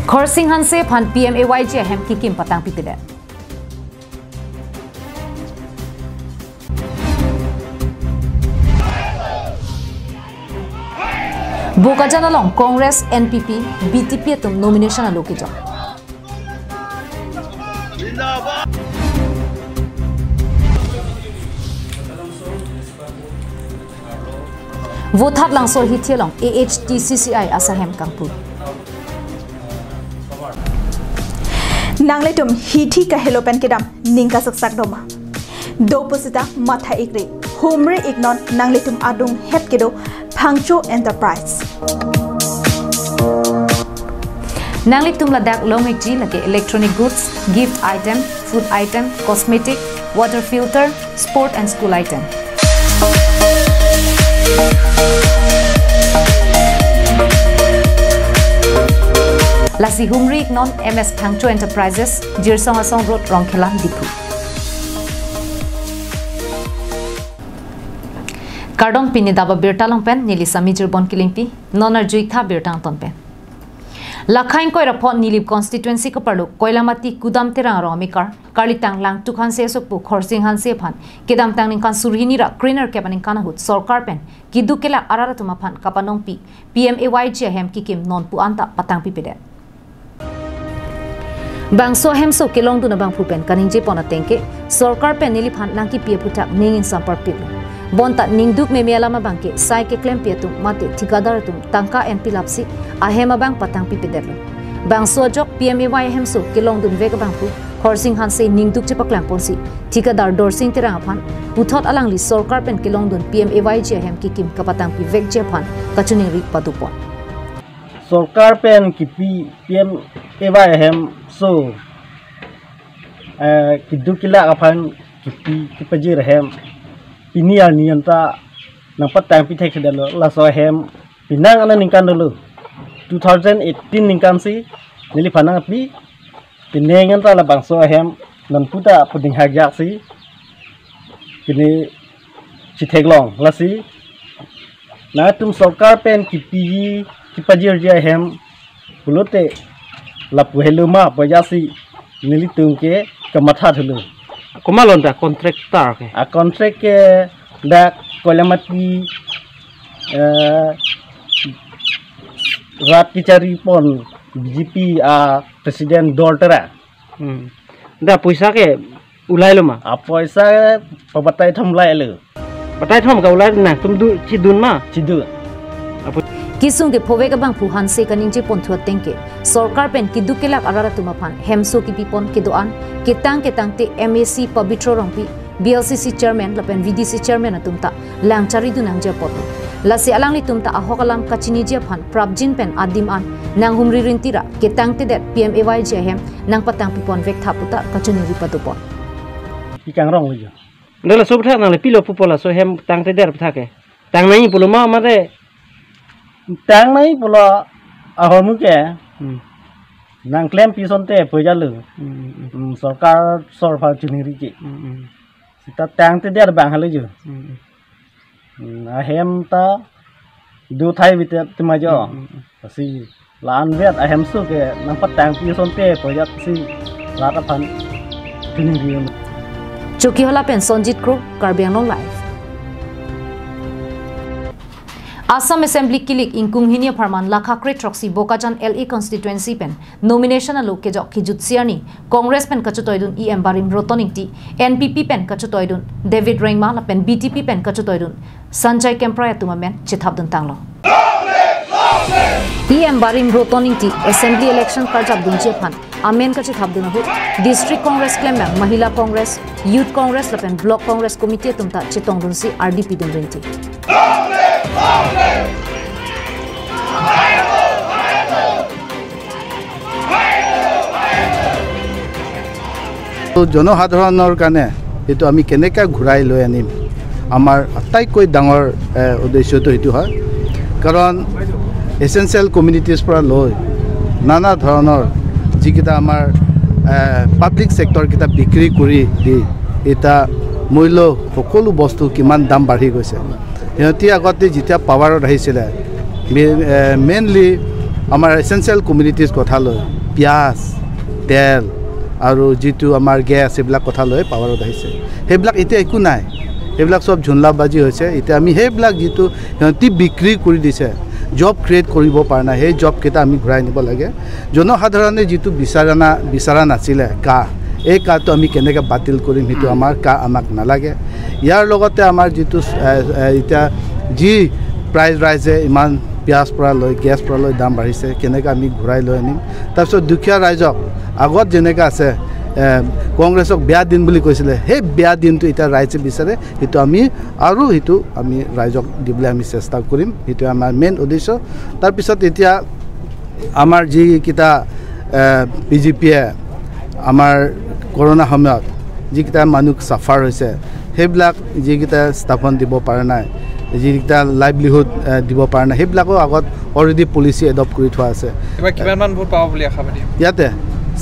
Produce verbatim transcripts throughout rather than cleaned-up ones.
Khorsing Hanse aphan P M A Y G ahem kikim patangpipedet. Bokajan along Congress, N P P, B T P atum nomination alo kejok. Vothatlangso hithi along A H T C C I asahem kangpu. Nanglitum hithi kahelo pen kedam ning kasaksak doma. Do pusita matha ikri. Humri iknon nanglitum adung het kedo Phangcho Enterprise. Nanglitum ladak long ikji lake electronic goods, gift item, food item, cosmetic, water filter, sport and school item. Lasi humri iknon M S Phangcho Enterprises, Jirsong Asong Road, Rongkhelan, Diphu. Kardom, pini daba birta along pen neli Sami Jirbon Kilingpi, non arjuitha birta angton pen. Lakha ingkoi ra pho Nilip constituency keparlo Koilamati Kudam Terang arong amekar, Karlitang Langtuk Hanse asokpo Khorsing Hanse aphan kedamtang ningkan suri hini ra krenerkep aningkan ahut sorkar pen keduk kelak arat atum aphan kapanongpi P M A Y G ahem kikim non pu anta patangpipedet. Bangso ahemso kelongdun abangphu pen kaningjepon ateng ke, sorkar pen neliphan nangkipi aphuthak ning ingsamparpiklo. Bonta ningduk meme alam abang ke sai keklempi atum mate thikadar atum tangka enpilapsi ahem abang patangpipedetlo. Bangso ajok P M A Y ahemso kelongdunvek abangphu Khorsing Hanse ningduk chepaklangponsi thikadar Dorsing Terang aphan puthot alangli sorkar pen kelongdun P M A Y G ahem kikim kapatangpivekji aphan kachiningri padopon. Sorkar pen kipi P M A Y ahemso, eh, keduk kelak aphan kipi kipajir ahem pini arni anta nangpatangpi thekthedetlo. Laso ahem penang anat ningkan dolo, two thousand eighteen ningkansi neliphan nangpi, penang anta labangso ahem nonputa puding hagjaksi pini chitheklong. Lasi nangtum sorkar pen kipiji kipajirji ahem pulote lapu helo ma pu ajatsi nelitum ke kamatha thulo. Komat along ta contractor ke? A contract ke dak Koilamati, eh, rat kecharipon B J P a president Dor Terang. Hmm. Dak poisa ke ulailo ma? A poisa pabatai thom ulailo. Batai thom ka ulai nangtum du chidun ma? Chidun. Apo. Kesung kephovek abangphu Hanse kaningjeponthu ateng ke, sorkar pen keduk kelak arat atum aphan hemso kipipon kedo-an ketang ketangte M A C Pabitro Rongpi, B L C C chairman lapen V D C chairman atum ta lang charidun nangji apotlo. Lasi alanglitum ta ahok alam kachiniji aphan prapjin pen adim an nanghumri rinti ra ketangtedet P M A Y G ahem nangpatangpiponvek tha puta kachiningri padopon. Pi kangronglo jo. Dala sob thak nangli pilo pupo laso hem tangtedet aphuthak ke? Tang nangji pulo ma mate? Tang nangji pulo ahormu ke. Hmm. Nangklempi asonte pu ajatlo. Hmm, hmm, hmm. Hmm, sorkar sorpha chiningri ke. Hmm, hmm. Seta tangtedet abang halo jo. Hmm, hmm. Hmm, ahem ta do thai bite tema jo. Hmm, hmm, hmm. Lasi la-anvet ahemso ke nangpatangpi asonte pu ajatsi rat aphan chiningri. Chokihola pen Sonjit Kro, Karbi Anglong Live. Assam Assembly kilik ingkung hini apharman lakha kre throksi Bokajan L A constituency pen nomination alo kejok kejutsi arni Congress pen kachetoidun E M Barim Roton Ingti, N P P pen kachetoidun David Rengma lapen B J P pen kachetoidun Sanjay Kemprai atum amen chethapdun tanglo. E M Barim Roton Ingti Assembly election karjapdunji aphan amen kachethapdun ahut District Congress klembang, Mahila Congress, Youth Congress lapen Block Congress Committee atum ta chetongdunsi ardi pidun rinti. তো জনসাধাৰণৰ কাৰণে এইটো আমি কেনেকৈ ঘূৰাই লৈ আনিম, আমাৰ আটাইতকৈ ডাঙৰ, এ, উদ্দেশ্যটো সেইটো হয়। কাৰণ এচেনচিয়েল কমিডিটিজ পৰা লৈ নানা ধৰণৰ যিকেইটা আমাৰ, এ, পাব্লিক ছেক্টৰকেইটা বিক্ৰী কৰি দি এতিয়া মূল্য সকলো বস্তু কিমান দাম বাঢ়ি গৈছে। সিহঁতি আগতে যেতিয়া পাৱাৰত আহিছিলে, মে-, এ, মেইনলি আমাৰ এচেনচিয়েল কমিডিটিজ কথা লৈ পিঁয়াজ, তেল আৰু যিটো আমাৰ গেছ, সেইবিলাক কথা লৈ পাৱাৰত আহিছে। সেইবিলাক এতিয়া একো নাই, সেইবিলাক চব ঝুনলাবাজি হৈছে। এতিয়া আমি সেইবিলাক যিটো সিহঁতি বিক্ৰী কৰি দিছে, জব ক্ৰিয়েট কৰিব পৰা নাই, সেই জবকেইটা আমি ঘূৰাই নিব লাগে। জনসাধাৰণে যিটো বিচাৰা না, বিচৰা নাছিলে কা, এই কাটো আমি কেনেকৈ বাতিল কৰিম, সেইটো আমাৰ কা আমাক নালাগে। ইয়াৰ লগতে আমাৰ যিটো এ, এ, এতিয়া যি প্ৰাইজ ৰাইজে ইমান পিঁয়াজ পৰা লৈ, গেছ পৰা লৈ দাম বাঢ়িছে, কেনেকৈ আমি ঘূৰাই লৈ আনিম। তাৰপিছত দুখীয়া ৰাইজক আগত যেনেকৈ আছে, এ, কংগ্ৰেছক বেয়া দিন বুলি কৈছিলে, সেই বেয়া দিনটো এতিয়া ৰাইজে বিচাৰে, সেইটো আমি আৰু সেইটো আমি ৰাইজক দিবলৈ আমি চেষ্টা কৰিম। সেইটোৱে আমাৰ মেইন উদ্দেশ্য। তাৰপিছত এতিয়া আমাৰ যিকেইটা, এ, বি জে পিয়ে আমাৰ কৰোণা সময়ত যিকেইটা মানুহ চাফাৰ হৈছে, সেইবিলাক যিকেইটা স্থাপন দিব পৰা নাই, যিকেইটা লাইভলিহুড, এ, দিব পৰা নাই, সেইবিলাকো আগত অলৰেডি পলিচি এডপ্ট কৰি থোৱা আছে। এইবাৰ কিমানমান ভোট পাব বুলি আশাবাদী? ইয়াতে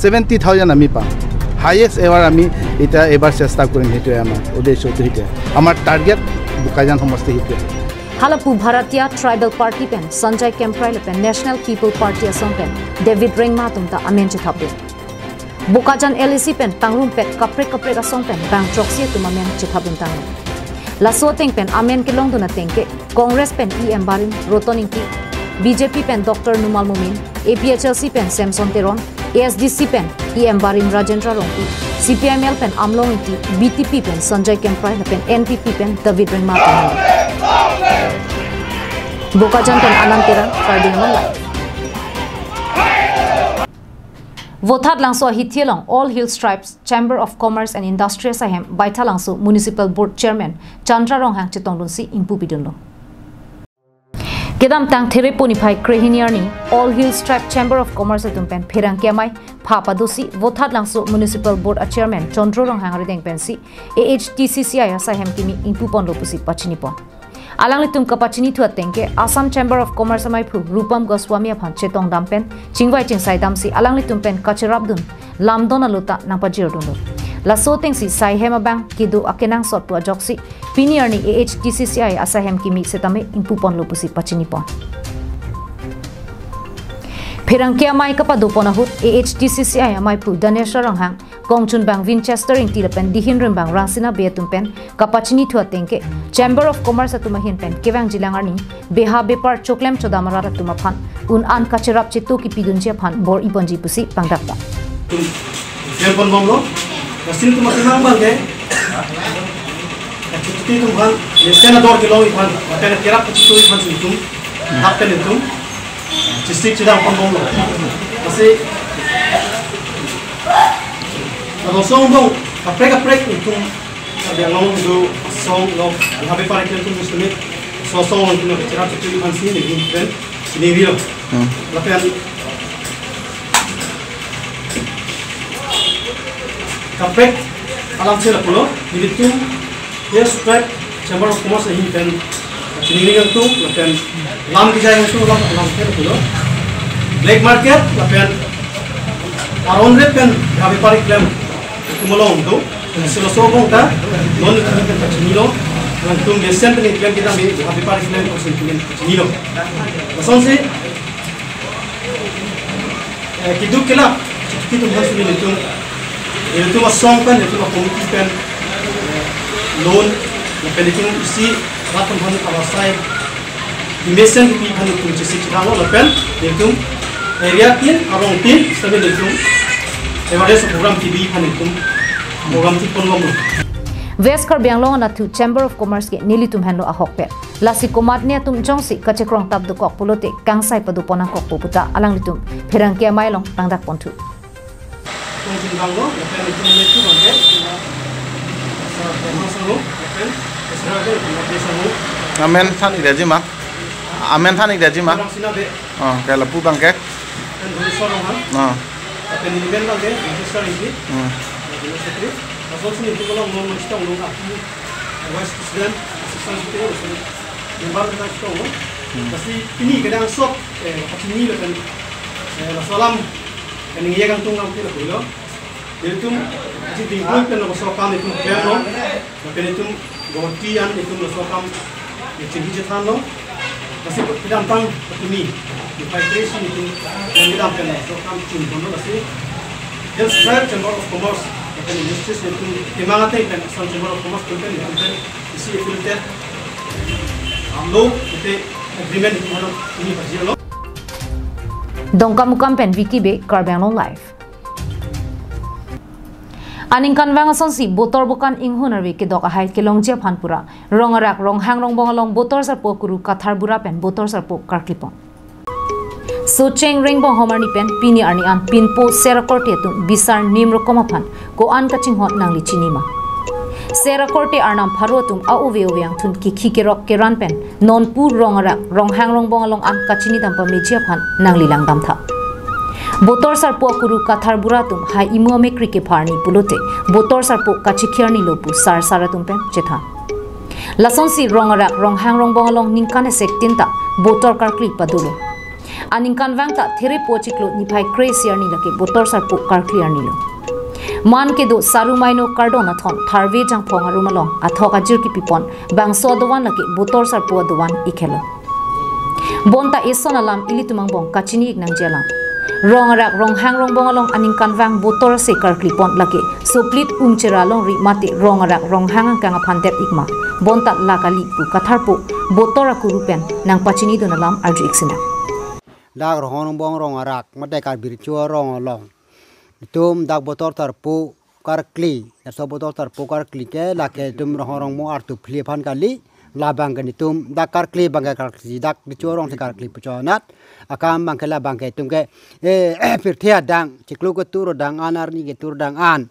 ছেভেণ্টি থাউজেণ্ড আমি পাম। হায়েষ্ট এবাৰ আমি এতিয়া এইবাৰ চেষ্টা কৰিম, সেইটোৱে আমাৰ উদ্দেশ্য, সেইটোৱে আমাৰ টাৰ্গেট বোকাজান সমষ্টি, সেইটোৱে। Hala pu Bharatiya Tribal Party pen Sanjay Kemprai lapen National People Party asong pen David Rengma atum ta amen chethapdun. Bokajan L A C pen pangrumpet kaprek kaprek asong pen bang throksi atum amen chethapdun tanglo. Laso ateng pen amen kelongdun ateng ke Congress pen E M Barim, Roton Ingti, B J P pen Doctor Numal Momin, A P H L C pen Samson Teron, A S D C pen E M Barim Rajendra Rongpi, C P I M L pen Amlong Ingti, B T P pen Sanjay Kemprai lapen N P P pen David Rengma atum. Bokajan pen Anand Terang, Karbi Anglong Live. Vothatlangso ahithi along All Hills Tribes Chamber of Commerce and Industry ahem Baithalangso Municipal Board Chairman Chandra Ronghang chetongdunsi ingpu pidunlo. Kedamtang Therepo niphai krehini arni All Hills Tribe Chamber of Commerce atum pen pherangke amei pha padosi Vothatlangso Municipal Board a Chairman Chandra Ronghang arideng pensi A H T C C I ahem kimi ingpuponlo pusi pachinipon. Alanglitum kapachinithu ateng ke Assam Chamber of Commerce ameiphu Rupam Goswami aphan chetongdam pen chingvai chingsai damsi alanglitum pen kacherapdun lamdon alo ta nangpajirdunlo. Laso atengsi saihem abang kedo akenangsot pu ajoksi pini arni A H T C C I ahem kimi setame ingpuponlo pusi pachinipon. Pherangke amei kapadopon ahut A H T C C I ameiphu Danesha Ronghang, kongchunbang Winchester Ingti lapen dihin rimbang Rangsina Bey atum pen kapachinithu ateng ke Chamber of Commerce atum ahin pen kevangjilang arni beha bepar choklem chodam arat atum aphan un-an kacherap chetu kipidunji aphan bor-iponji pusi pangdakpon. Klempon bomlo, lasi nelitum akenang abang ke, kachetu atum aphan, lesen ador kelong aphan, lapen kerap kachetu aphan si nelitum, dak pen nelitum chisik chidangpon bomlo. Lasi laso asong angbong kaprek kaprek nelitum, Karbi Anglong do asong lo, beha bepar keklem atum Muslim, laso asong angbong nelitum cherap chetu aphan si nelitum pen chiningri lo. Hmm. Lapen kaprek alam si lapulo, nelitum Hills Tribe Chamber of Commerce ahin pen chiningri nangtum, lapen lam kejai nangtum, lam, lam ke lapulo. Black market, lapen aron rate pen beha bepar keklem atum along do. Lasi laso angbong ta non nelitum pen pachinilo, nangtum mesen pen keklem kita me beha bepar keklem ason pen pachinilo. Lasonsi, eh, keduk kelak, chetu atum aphan si nelitum, nelitum asong pen, nelitum a-committee pen, eh, loan, lapen nelitum isi rat atum aphan abasai, mesen kipi aphan nelitum chesik chedanglo lapen nelitum area tin, arong tin, sitame nelitum awareness program kibi aphan nelitum program thikpon bomlo. West Karbi Anglong anatthu Chamber of Commerce ke nelitum henlo ahokpet. Lasi komatne atum jongsi kachekrong tap dokok pulote kangsai padopon nangkokpo pu ta alanglitum pherangke amei along pangdakponthu. Kongchunbang lo, lapen nelitum nelitum abang ke, sa, Bhima Sango, lapen, Esra ke, Bhima Sango. Amen than ik daji ma? Amen than ik daji ma? Rangsina Bey. Oh, ke lapu abang ke? Lapen Bhima Sango, ha? Oh. Lapen neli amen abang ke, Bhima Sango. Hmm. Bhima Sango. Lasonsi nelitum along non non chetonglo, api Vice President, Assistant Secretary, member na chetonglo. Hmm. Lasi pini kenangsot, eh, pachini lapen, eh, laso alam kaningje kangtung kangpi lapulo. Nelitum, aji dingpui pen laso akam nelitum klemlo. Lapen nelitum Guwahati an nelitum laso akam nelitum chingki chethanlo. Lasi kedamtang patumi Five days meeting, yang kita ambil lah, so kami cuma dulu sih. Hills Tribe Chamber of Commerce, dan Industries itu, di mana teh kan, Assam Chamber of Commerce itu kan, itu kan, isi itu kan, lo, itu agreement itu mana, ini pasti lo. Dongkamukam pen Vicky Bey, Karbi Anglong Live. Aningkanvang asonsi botor bokan inghun arve kedok ahai kelongji aphan pura Rongarak Ronghang Rongbong along botor sarpo akuru Kathar Bura pen botor sarpo karklipon. Socheng Rongbong ahom arni pen pini arni an pinpo ser akorte atum bisar nim rokom aphan ko-an kachinghon nangli chinima. Ser akorte arnam pharo atum a-ove ove angthun kikhi kerok keran pen nonpu Rongarak Ronghang Rongbong along an kachinidam pameji aphan nangli langdamtha. Botor sarpo akuru Kathar Bura atum hai imu amekri kepharni pulote botor sarpo kachikhi arni lo pu sarsar atum pen chethan. Lasonsi Rongarak Ronghang Rongbong along ningkan esek tin ta botor karkli padolo. Aningkanvang ta therepo chiklo niphai kre-isi arni lake botor sarpo karkli arni lo. Man kedo Saru Maino Kardon Athon Tharve Jangphong arum along athok ajir kipipon bangso adovan lake botor sarpo adovan ik helo. Bonta eson alam ilitum angbong kachini ik nangji alam. Rongarak Ronghang Rongbong along aningkanvang botor ase karklipon lake Soplit Umchera Longri mate Rongarak Ronghang angkang aphan det ik ma. Bonta la kali pu Katharpo botor akuru pen nangpachinidun alam arju ik sinang. Dak Ronghang Rongbong Rongarak mate Karbi Recho Arong along itum dak botor sarpo karkli, laso botor sarpo karkli ke lake itum Ronghang Rongmo artu phli aphan kali, labang ke itum dak karkli abang ke karkli, dak Recho Arong si karkli puchonat, akam abang ke labang ke itum ke, eh, pirthe adang, chiklo ketur adang an, arni ketur adang an.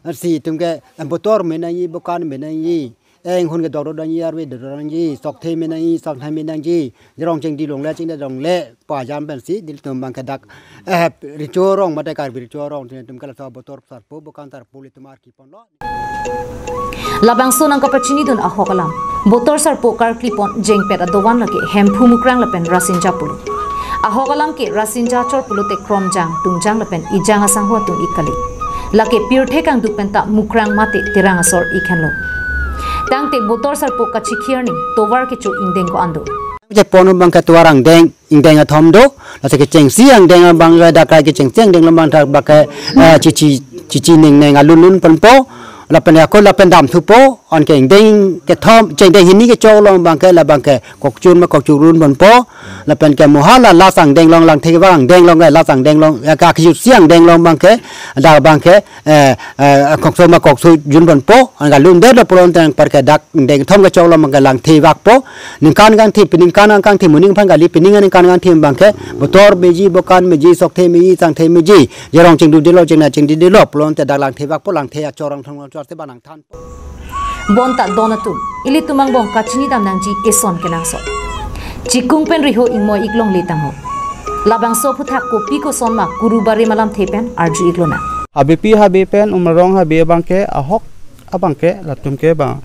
Lasi itum ke, eh, botor me nangji, bokan me nangji, eh, inghun kedok do nangji, arve do nangji, sokthe me nangji, sokthe me nangji, jirong chingdi longle, chingde longle, pajam pensi, nelitum abang ke dak, eh, Recho Arong, mate Karbi Recho Arong, itum ke laso botor sarpo, bokan sarpo, ilitum arki ponlo. Labangso nangkapachinidun ahok alam. Botor sarpo karklipon jengpet adovan lake Hemphu Mukrang lapen Rasinja pulo. Ahok alam ke Rasinja achor pulote Kromjang, Tungjang lapen Ijang asangho atum ik kali. Lake pirthe kangduk penta Mukrang mate Terang asor ik henlo. Tangte botor sarpo kachikhi arni tovar kecho ingdeng ko-an do. Jepon abang ke tovar angdeng, ingdeng athom do, lasi kechengsi angdeng abang ke dak krai kechengsi angdeng lo abang dak bak ke, eh, chichi, chichi ning ning alun lun ponpo, lapen ako lapen damthupo, anke ingdeng kethom, chengdeng hini kechok along abang ke, labang ke kokchun ma kokchun run ponpo, lapen ke moha la last angdeng along langthe vak angdeng along ke last angdeng along, ya ka kejutsi angdeng along abang ke, dak abang ke, eh, eh, kokso ma kokso jun ponpo, anke alun det lo pulote anpar ke dak ingdeng thom kechok along abang ke langthe vakpo, ningkan kangthim, peningkan kangthim, moning aphan kali, pening ningkan kangthim abang ke, botor meji, bokan meji, sokthe meji, sangthe meji, jirong chingdudelo, chingna chingdudelo, pulote dak langthe vakpo, langthe achor angthong achor te banang than. Bonta don atum, ilitum angbong kachinidam nangji eson kenangsot. Chikung pen riho ingmoi ik longle tangho. Labangso aphuthak kopi koson ma kuru barim alamthe pen arju ik lonang. Habepi habe pen Umrong habe abang ke ahok abang ke latum ke bang,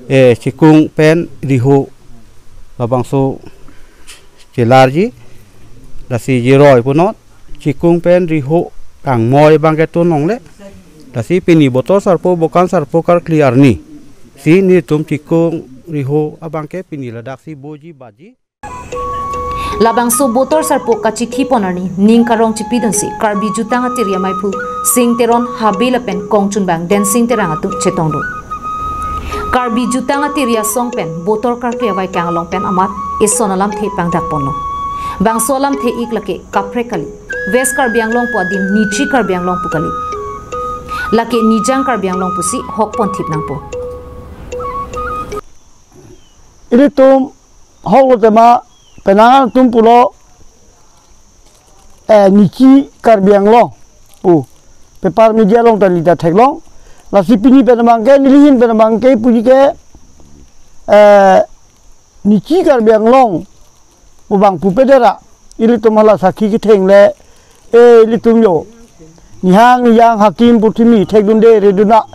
eh, Chikung pen riho labangso chelarji, lasi jiroi punot, Chikung pen riho kangmoi abang ke tun longle, lasi pini botor sarpo bokan sarpo karkli arni si nelitum Chikung riho abang ke pini ladak si boji baji. Labangso botor sarpo kachikhipon arni ning karong chipidunsi Karbi Jutang Atiri Amaiphu Sing Teron habe lapen kongchunbang Densing Terang atum chetongdun. Karbi Jutang Atiri asong pen botor karkli avaikang along pen amat eson alamthe pangdak ponlo. Bangso alamthe ik lake kaprek kali. West Karbi Anglong pu adim Nichi Karbi Anglong pu kali. Lake Nijang Karbi Anglong pusi hok ponthip nangpo. Ilitum hok lo tema penang atum pulo, eh, Nichi Karbi Anglong pu paper media along ta lita theklong. Lasi pini pen abang ke, nelihin pen abang ke puji ke, eh, Nichi Karbi Anglong pu bang pupe dera, ilitum hala sakhi ketheng le, eh, ilitum yo. Nihang, niyang, hakim, purthimi, thekdunde, reduna,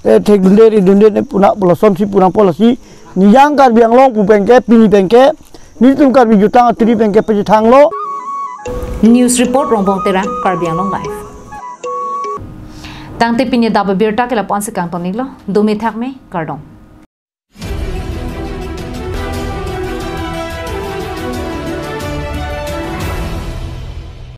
eh, thekdunde, redunde, ne puna, pulasonsi, puna, polasi, niyang Karbi Anglong pu pen ke, pini pen ke, nelitum Karbi Jutang Atiri pen ke pachethanglo. News report Rongbong Terang, Karbi Anglong Live. Tangte pini adap abirta ke lapu-an si kangton iklo, dome thakme, kardom.